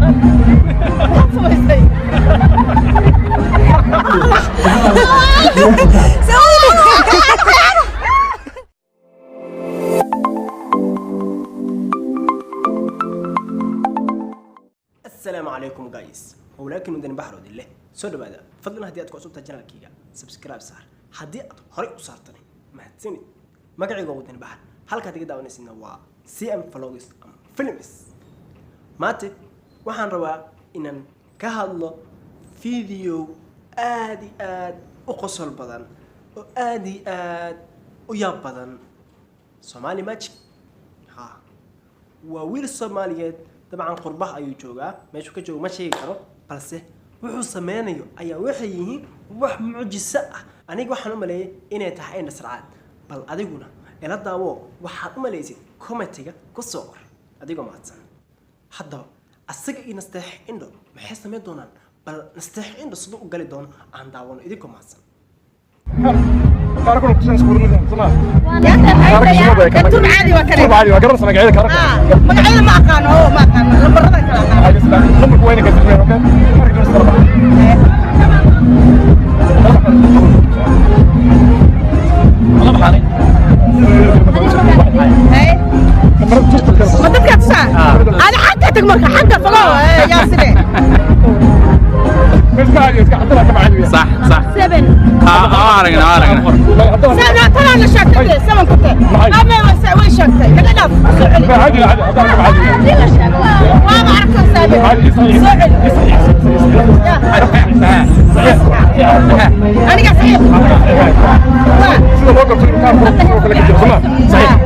Maxaad samaysay? Asalaamu calaykum guys, howlaakin wadani baxroodi leh soo dhawaada. Fadlan haddii aad ku cusubtahay channelkayga, subscribe saar. Haddii aad horay u saartani, mahadsanid. Magacayga waa Wadani Baxar, halkaad iga daawanaysidna waa CM Vlogs ama Films. Maanta waxaan rabaa inaan ka hadlo video aad iyo aad u qosol badan oo aad iyo aad u yaab badan, Somali Magic. Ha, waa wiil Soomaaliyeed, dabcan qurbaha ayuu joogaa, meeshuu ka joogo ma sheegi karo, balse wuxuu sameynayo ayaa waxay yihiin wax mucjiso ah. Aniga waxaan u maleeyay inay tahay indhasarcaad. Bal adiguna ila daawo, waxaad u malaysid commentiga ku soo qor adigoo mahadsan. Haddaba asaga iyo Nasteex Indho maxay sameyn doonaan? Bal Nasteex Indho siduu u gali doono aan daawano, idinkoo mahadsan. Kaarka ku san iskuul mid sama. Kan caadi waa kane. Turb caadi waa garanaysa magacyada kaarka. Magacyada ma aqaano oo ma aqaano, lambarada kala aqaano. Lambarku waa inay ka tiriyaan, okay? Kaarka doonaysa kala bax. Wala maxaanay? Hey. Lambarada tusta kala. Ma dadka tusaa? Ada xagga tag marka, xagga fogo yaa sine. Iska caadi, iska hadda ka caadi. صح صح. 7. اه aragna, aragna. 7 tanaa la sheegtay dee, 7 ku tee. Ama way sheegtay, naga dhaaf, soo celi. عادي عادي، hadda ka caadi. Waaba aragtaa 7. عادي. Soo celi. Aniga saxiix. Sida loo garto in kaarku uu kala jiro sama. Saxiix.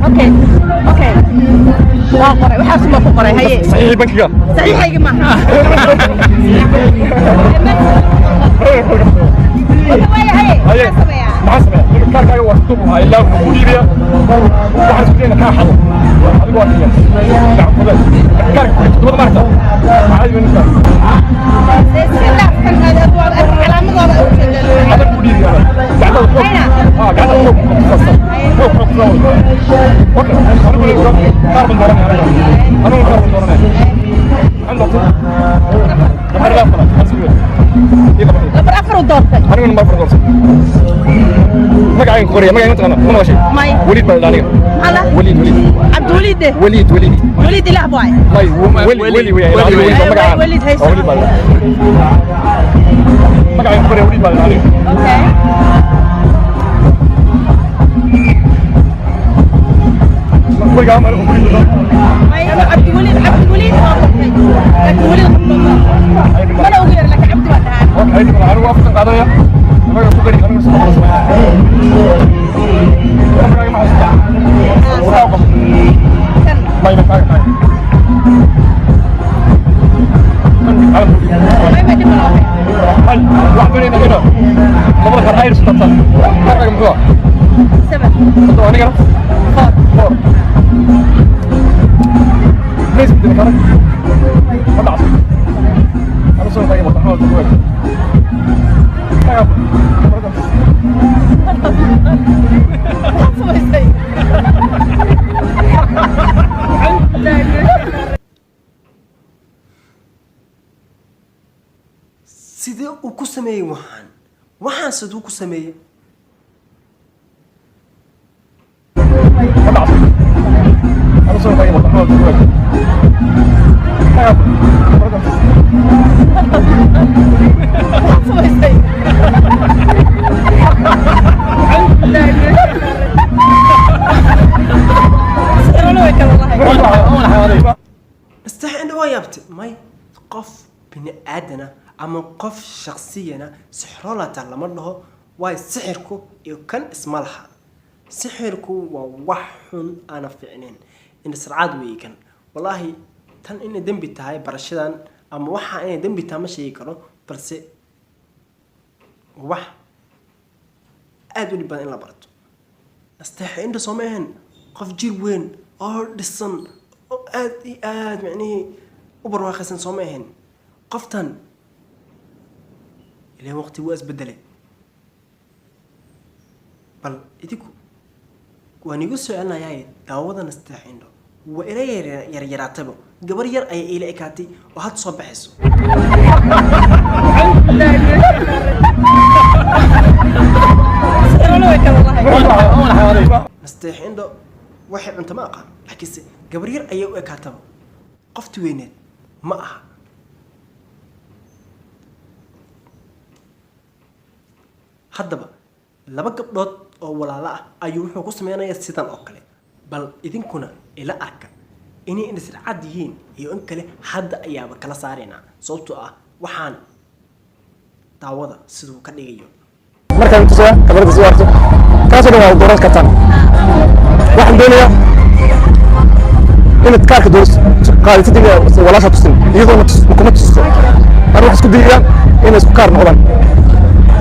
Okay, waa qoray, waxaas ma ku qoray, haye. Saxiix bankiga. Saxiixayga maaha. Haye. Haye. Maxaa sameeyaa? Maxaa sameeyaa? Kaarkaaga waa duub ahaa ilaa wuxuu ku dhiibaya. Waxaan isku daynaa kaa xado. Adigu waa kiya. Gacan fudeed. Kaarka ku xigta maarta. Caadi weyn ninkaas. Iska dhaaf kan, calaamadooda u jeedaa. Adag ku dhiibaya. Gacanta ku. Ayna. Ah, gacanta ku ku. Ku ku ku. Okay, anigu leeyahay kaar baan dooranaya aniga. Anigu kaar baan dooranaya. Maxaan doortay? Lambar afar, maxaan soo weeyay? Ii qabo. Lambar 4 u doortay. Anigu lambar 4 doortay. Magacayga ku qoraya, magacayga ma taqaanaa? Ma maqashay? May. Waliid baa la aniga. Maxaa la? Waliid, Waliid. Cabdiwaliid de. Waliid, Waliid. Waliid ilaah waay. May, weli weli weeyaan. Weli. Waliid waa magacaan. Waliid hayso. Oo, Waliid baa la. Magacayga ku qoraya, Waliid baa la aniga. Okay. Weligaa ma anigu Waliid doon. May, anu Cabdiwaliid, Cabdiwaliid waa qortay, laakiin Waliid mana ugu yar, laakiin Cabdi waa dhahaan. Okay, anigu afartan qaadanaya. Magaca ku qori, anigu soo qoray. Magacaaga ma xasuustaa? Waxaa qabo. Kan. May, may, kaaga, kaaga. Kan calam ku dhiib. May, may dhib ma laha. Hay, waxaan doonaynaa inaan labada kaar ayr isku taabtaan. Kaarkaaga muxuu ah? 7. 7, anigana? 4. 4. Ma isbedelin kaarag? Ma dhacso? Anu soo taagay wada xamal ku waag. Kaaga. Maxaad samaysay? Sidee uu ku sameeyey waxaan? Siduu ku sameeyey? Ma dhacso? Anu soo taagay wada xamal ku waag. Kaaga. Maxaad samaysay? Sirano way kala lahayd. Nasteex Indho waa yaabtay. May, qof bini aadana ama qof shaksiyana sixrolata lama dhaho, waayo sixirku iyo kan isma laha. Sixirku waa wax xun aana fiicnayn, indhasarcaad weeye kan. Wallaahi tan inay dembi tahay barashadan ama waxa inay dembi tahay ma sheegi karo, balse waa wax aada u dhib badan in la barto. Nasteex Indho soo ma ahayn qof jir weyn oo dhisan oo aad iyo aad micnihii u barwaaqaysan? Soo ma ahayn qoftan? Ilaan waqti waa isbedelay. Bal idinku waan igu soo celinayaaye daawada Nasteex Indho. Waa ila yaryaraataba, gabar yar ayay ila ekaatay oo hadda soo baxayso. Nasteex Indho waxay cunto ma aqaan, laakiinse gabar yar ayay u ekaataba, qofti weyneed ma aha. Haddaba laba gabdhood oo walaalo ah ayuu wuxuu ku sameynayaa sidan oo kale. Bal idinkuna ila arka inay indhasarcad yihiin iyo in kale. Hadda ayaaba kala saaraynaa, sababtoo ah waxaan daawada siduu ka dhigayo. Markaan tusaya kamarada si aragto, kaasoo dhan waa dooran kartaan. Waxaan doonayaa inaad kaarka dooris qaadatid inaad walaasha tusin, iyadoona kuma tusto. Aniga waxaan isku dayayaa inay isku kaar noqdaan.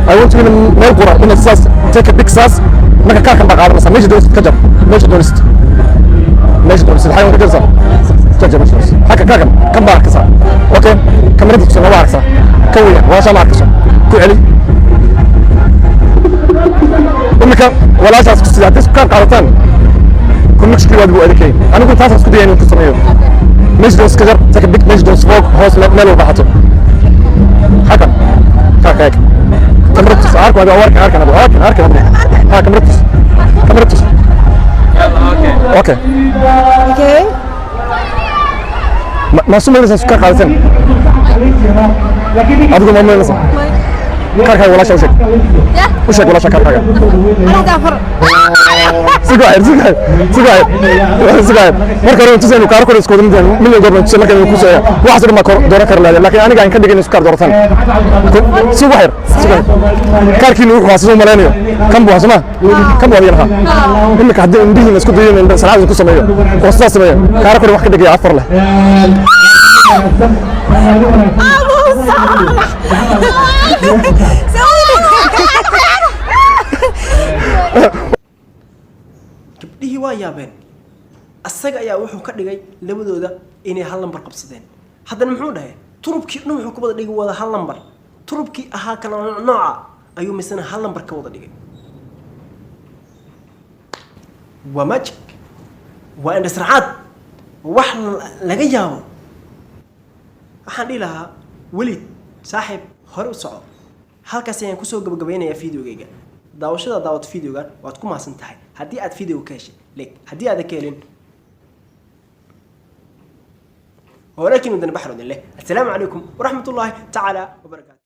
I want you in meel qura inaad saas take a big saas. Marka kaarkan baa qaadanaysaa, meesha doonisid ka jar, meesha doonisid, meesha doonisid xagan ka jarsaa, jar jar meesha doonisid xagga kaarkan kan baa arkaysaa. Okay, kamarada tusan waa arkaysaa, kan weeyaan, walaashaa ma arkayso. Ku celi. Imika walaashaas ku sida haddii isku kaar qaadataan, connectionkii waad buu adkay. Anigu taasaan isku dayay inaan ku sameeyo. Meesha doonisid ka jar, take a big, meesha doonisid, foog hoos, meel walba hato xaggan kaarka eeg, kamarada tus, arko adigo, arkan arkan adigo, arkan arkan adigo, ha, kamarada tus, kamarada tus. Okay. Okay. Ma isu malaynaysaa isku kaar qaadateen? Adigu ma malaynaysaa kaarkaaga? Walaasha u sheeg. Ya. U sheeg walaasha kaarkaaga. Ana daafar. Si gaar, si gaar, si gaar, si gaar. Marka hore tusaynu kaar kore isku mid million goor baan tusay. Marka ku soo waxaas dhan baa kor dooran kar lahayd, laakiin aniga aan ka dhigin isku kaar doorataan. Si wax yar, si gaar kaarkiina wuxuu xasuus malaynayo kan buu hasuma kan buu adiga lahaa. Imika haddii indhihiina isku dayo in salaad ku sameeyo oo sidaas sameeyo, kaar kore wax ka dhigaya afar leh. Abu Saalax. Gabdhihii waa yaabeen. Asaga ayaa wuxuu ka dhigay labadooda inay hal lambar qabsadeen. Haddana muxuu dhahay? Turubkii dhan wuxuu ka wada dhigay wada hal lambar. Turubkii ahaa kala nooca ayuu misena hal lambar ka wada dhigay. Waa magic, waa indhasracaad, wax laga yaabo. Waxaan dhihi lahaa, Welid saaxiib, hore u soco. Halkaas ayaan kusoo gabagabeynayaa videogayga. Daawashada daawato videogan waad ku mahadsan tahay. Haddii aad videoga ka heshay, like. Haddii aadan ka helin, ولكن ودنا بحر الله. السلام عليكم ورحمة الله تعالى وبركاته.